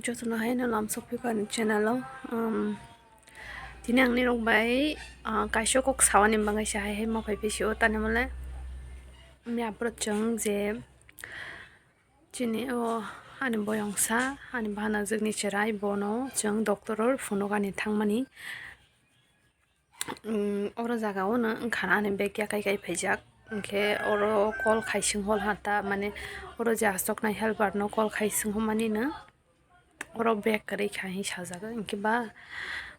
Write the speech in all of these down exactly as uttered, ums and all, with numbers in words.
Jotono haino lamsok phikha ani channel o. Um, tini ang nirok bai, ah, kaisa kok sawani bagwi se hai hai ma phai phisi o tani mole. Mia phuru chwng je chini o ani boyongsa, ani bahanajwkni chwrai bono chwng doctor o phunukani thangmani. Mm, oro jaga o no wngkha na ani bag yakai kai phaijak. Hinkhe oro call khai sing hol ha ta, mane oro je aswknai helper no call khai sing hwnmani no oro bag kwrwi kha hinwi sajak. Hinkhe ba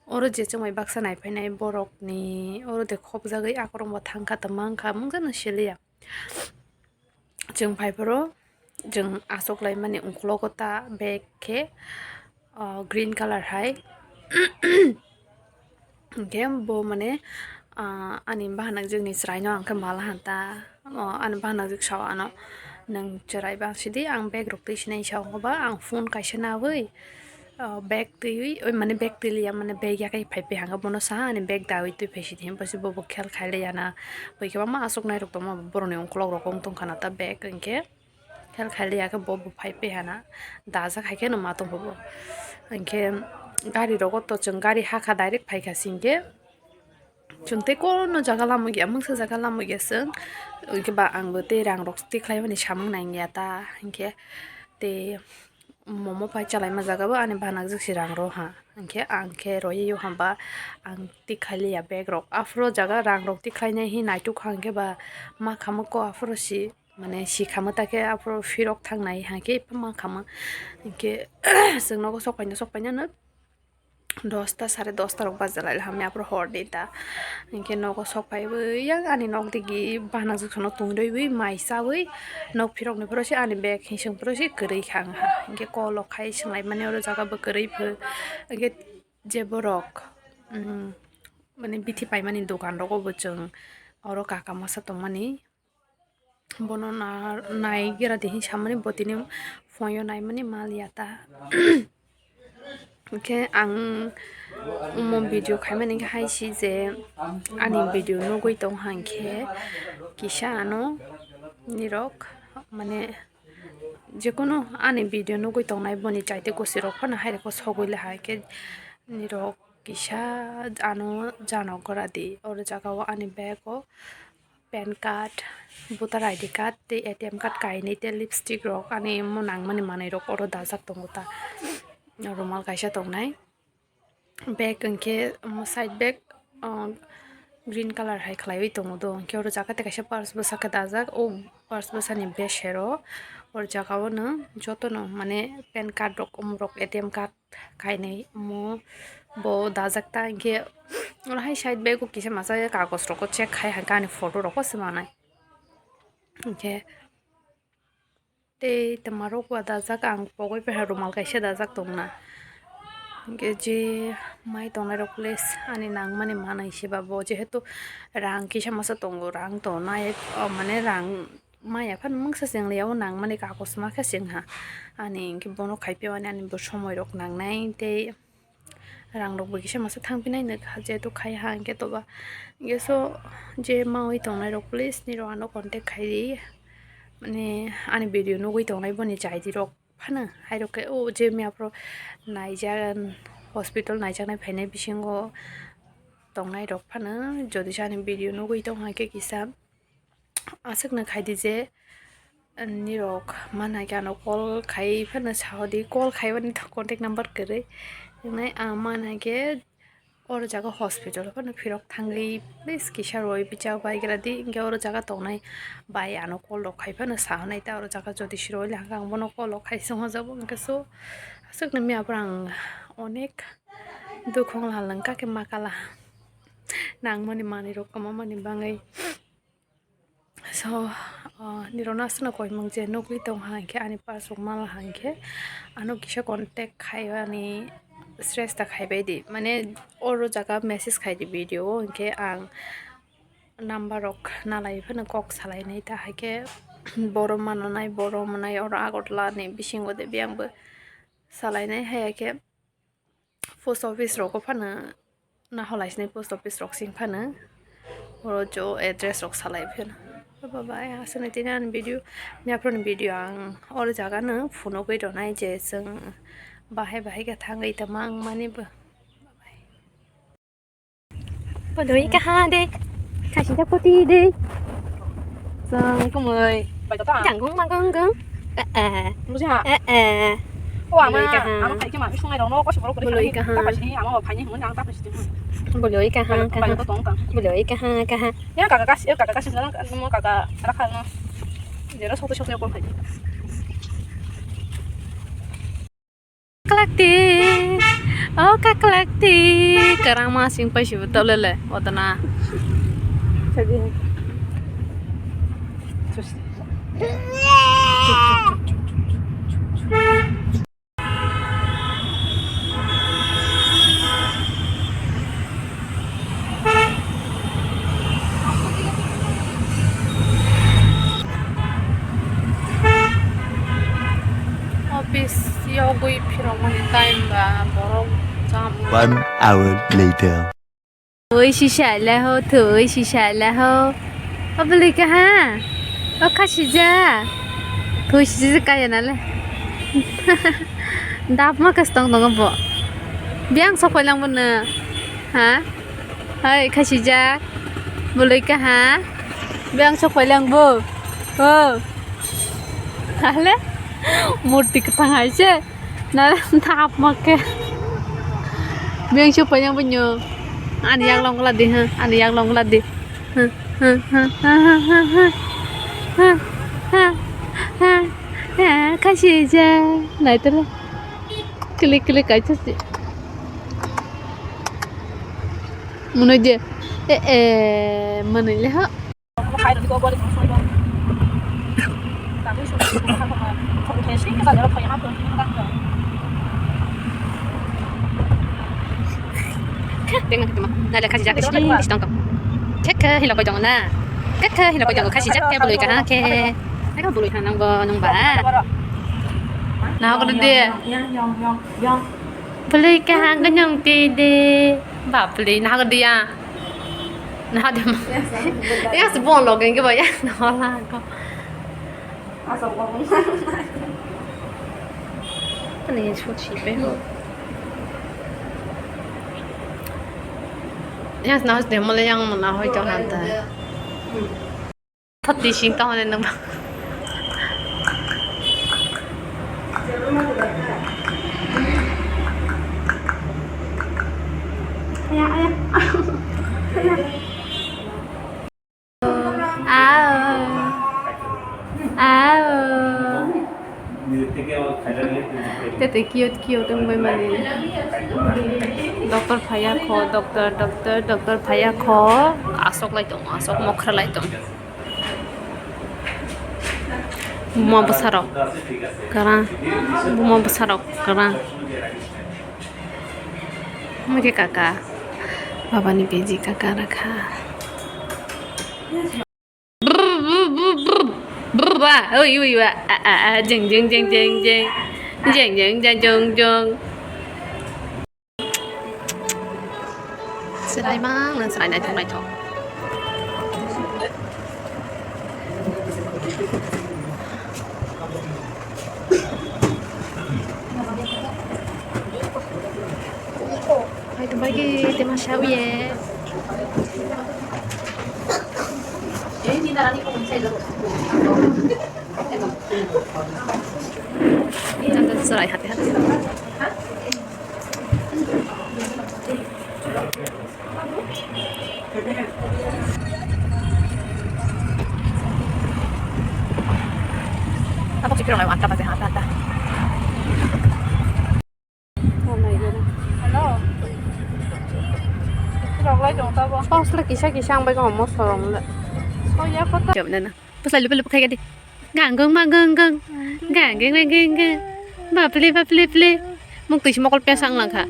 oro je chwng bai baksa nai phainai borok ni oro de khopjagwi akorong bo thang kha tongma wngkha, mungsa no siliya. Chwng phai phuru chwng aswk laimani uklogo ta bag khe, ah, green colour hai. Hinkhe bo mane, ah, ani bahanajwkni chwraino ang khe mala han ta, oh, ani bahanajwk sao ano, "Nwng chwrai bang sidi, ang bag rok twi sinai," sao. Hwnba ang phone kaisa nawi, ah, bag twiwi, oi, mane bag twi liya, mane bag yakai phai phai hanga bono sa ani bag dawi twi phai sidi, himba se bobo khel khai liya na, bai khe bangma aswk nai rok tongma borokni ukolok rok wng tong khana ta bag hinkhe. Khel khai liya khe bo bo phai phai hana dajak hai khe no ma tong bo. Hinkhe gari rogo to chwng gari hakha direct phai kha sing khe chwng tei kono jaga lama gya mungsa jaga lama gya chwng. Hinkhe ba ang bo tei rang rok tikhlai mani samung nang ya ta hinkhe tei momo pai chalaima jaga bo ani banakjak si rang rw ha hinkhe ang khe roye yo hamba ang tikha liya bag rok aphuru jaga rang rok tikhlai nai hi naituk ha hinkhe ba ma khamwi ko aphuru si. Mane si khamwi ta khe aphuru phirok thangnai hai khe ma khamwi. Hinkhe chwng nogo sok paina sok painano dosta sare dosta rok baja lai hamya aphuru horni ta. Hinkhe nogo sok paiwi yang ani nok digi banajwk sano tongwi rwi mai chawi nok phirokni phuru se ani bag hingsing phuru se kwrwi kha wngkha. Hinkhe kolo khai swnglaimani oro jaga bo kwrwi pho. Hinkhe je borok, mm, mane bithi paimani dokan rogo bo chwng oro kaka masa tongmani. Bono na-, nai gira de hinwi samani bo tini phone o naimani mal ya ta. Hinkhe ang omo video khaimani khe hai si je ani video nugwi tong ha hinkhe kisa ano nirok mane jekunu ani video nugwi tongnai boni chaite kusi rok phano hai rokho sogwi le hai khe nirok kisa ano jano gora di oro jaga o ani bag o. Pan card, voter I D card, tei A T M card kainwi, tei lipstick rok, ani omo nangmani manwi rok oro dajak tongo ta. Rumal kaisa tongnai. Bag hinkhe omo side bag, ah, green colour hai khlaiwi tongo do. Hinkhe oro jaga tei kaisa purse bwsa khe dajak. O purse bwsani besero oro jaga o no jotono mane pan card rok, omo rok A T M card, kainwi omo bo dajak ta hinkhe oro hai side bag o kisa masa kagos rok o check khai hai ani photo rok o se manai hinkhe tei twma rok bo dajak ang pogwi paha rumal kaisa dajak tongna hinkhe je mai tongnai rok please ani nangmani manai se ba bo jehetu rang kisa masa tongo rang tongnai mane rang. Maya phano mungsa chwng liya o nangmani kakosma khe chwng ha. Ani hinkhe bono khai piyawani ani bo somoi rok nangnai tei rang rok bo kisa masa thang pinai nw kha jehetu khai ha hinkhe toba. Hinkhe so je mawi tongnai rok please nirok ano contact khai di. Mane ani video nugwi tongnai boni chai di rok phano hai rok khe o je miya phuru naijak hospital naijaknai phainai bisingo tongnai rok phano jodi se ani video nugwi tong ha khe kisa. Aswkno khai di je, nirok mana khe ano call khai phano sahodi, call khaibani contact number kwrwi. Hinwi ang mana khe oro jaga hospital phano phirok thangwi, please kisa roi bichak bai gra di, hinkhe oro jaga tongnai bai ano call rok khai phano sahonai ta, oro jaga jodi se roi le hwnkhe ang bono call rok khai swngo jabo, hinkhe so aswkno miya phuru ang onek dukhu wng laha, wng kha khe ma kala nangmani manwi rok kwmamani bangwi. So, ah, nirokno aswkno koimung je nugwi tong ha hinkhe ani purse rok mala ha hinkhe ano kisa contact khai ani sresta khai bai di. Mane oro jaga message khai di video o hinkhe ang number rok nalai phano kok salai nai ta haikhe boro mano nai boro mwnai oro Agartala ni bisingo de biyang bo salai nai hai khe. Post office rogo phano naholai sini post office rok sing phano oro jo address rok salai phano. Bye bye, aswkno tini ani video, miyaphuru ni video ang oro jaga no phunugwi tonai je chwng Bahai bahai khe thangwi tongma ang mani bo. Boloi kaha de. Khasijak poti de. Chwng kumui. Bai tata. Janggung magung gung. Eh, eh. Musi ha. Eh, eh. O ama, Boloi kaha. Ama khai khe ma sungai rok no kosi borok kore. Boloi kaha. Tapa sini ama ba phaini hwnwi ang tapa sini. Boloi kaha, bai, kaha. Bai tata tong tang. Boloi kaha, kaha. Ya kaka kasi, ya kaka kasi na mo kaka rakha no. Jero soto soto ko khai. Kaklakti, o kaklakti, kwrang ma sing pai sibo tole le, odona. Office yogwi phirokmani time ba borok jam. One hour later. Thwi sisa le ho, thwi sisa le ho. Abwlwi kaha? O khasija. Thwi sisa kaya nale. Dap ma kas tong tongo bo. Biyang sok pailang bo no. Ha? Hai, khasijak. Boloi kaha. Biyang sok pailang bo. O. Hale? Murti kwthang hai se. Na, na, hap makke. Biyang sok pailang bo nyo. Ani yak long kala di, ha. Ani yak long kala di. Ha, ha, ha. Ha, ha, ha. Khasijak. Nai tele. Klik, klik, kaisa se. Mwnwi je, e, e, mwnwi le ho. Khe, tengma, tengma. Nale khasi jate sini, sini tong tong. Khe, khe, hilo koi tongo na. Khe, khe, hilo koi tongo, khasi jak khe, boloi kaha khe. Ego boloi hanang bo, nung ba. Na, ko de. Boloi kaha ganyang twi de. Bapre, nahardi ya. Nahardi ma. Yes, yes, yes. Yes, bon lo geng ba ya. Naharla ko. Asal ko. Ani sut si pe ho. Yes, nahardi mole yang mana hoi to hanta. Thot tising tong hwnwi nang. Aya, aya. Ao. Ao. Tete cute, cute wngwi mani. Doctor phaiya kho, doctor, doctor, doctor phaiya kho. Aswk lai tong, aswk mokra lai tong. Buma bwsarok kwrang, buma bwsarok kwrang. Omo khe kaka, babani beji kaka rakha. Brr, brr, brr, brr, brr, ba, oi, oi, ba, a, a, a, jeng, jeng, jeng, jeng, jeng, jeng, jeng, jeng, jeng, jeng. Chwraimang nang chwrai naithok naithok. Hai to bai ki tema sawi ye. Chwrai hati hati. Tabok si pirong lai anta bate ha anta. Hello. Pirong lai dong tabo. Pausla kisa kisa ang bai ko mo sorong le. Soya ko ta. Jom na na. Pausla lupa lupa khai gadi. Gang gang ma gang gang. Gang gang gang gang gang. Bapli bapli pli. Muk tui si mokol pesang langkha.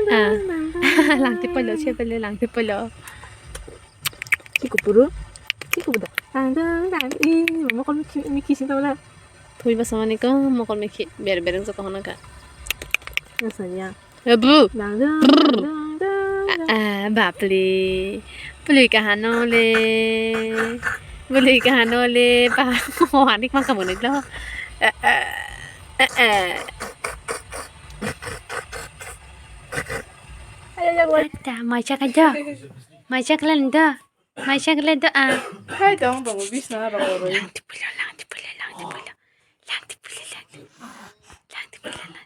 Ah. Langti polo, se polo, langti polo. Ki kupuru? Ki kubuda? Dang, dang, dang. Ih, mokol mikhi, mikhi sing tawla. Thui basa mani ko, mokol mikhi, ber ber wngsa ko hono ka. Wngsa ya. Ebu. Dang, dang, dang, dang, dang. Ah, bapli. Puli kahano le. Puli kahano le. Pa, mo anik mangka moni lo. Eh, eh. Eh, eh. Atta, mai chakha do. Mai chakha do. Mai chakha do a. Hai tong tongo bisna rok. Lang tipilo, lang tipilo, lang tipilo. Lang tipilo, lang tipilo. Lang tipilo, lang.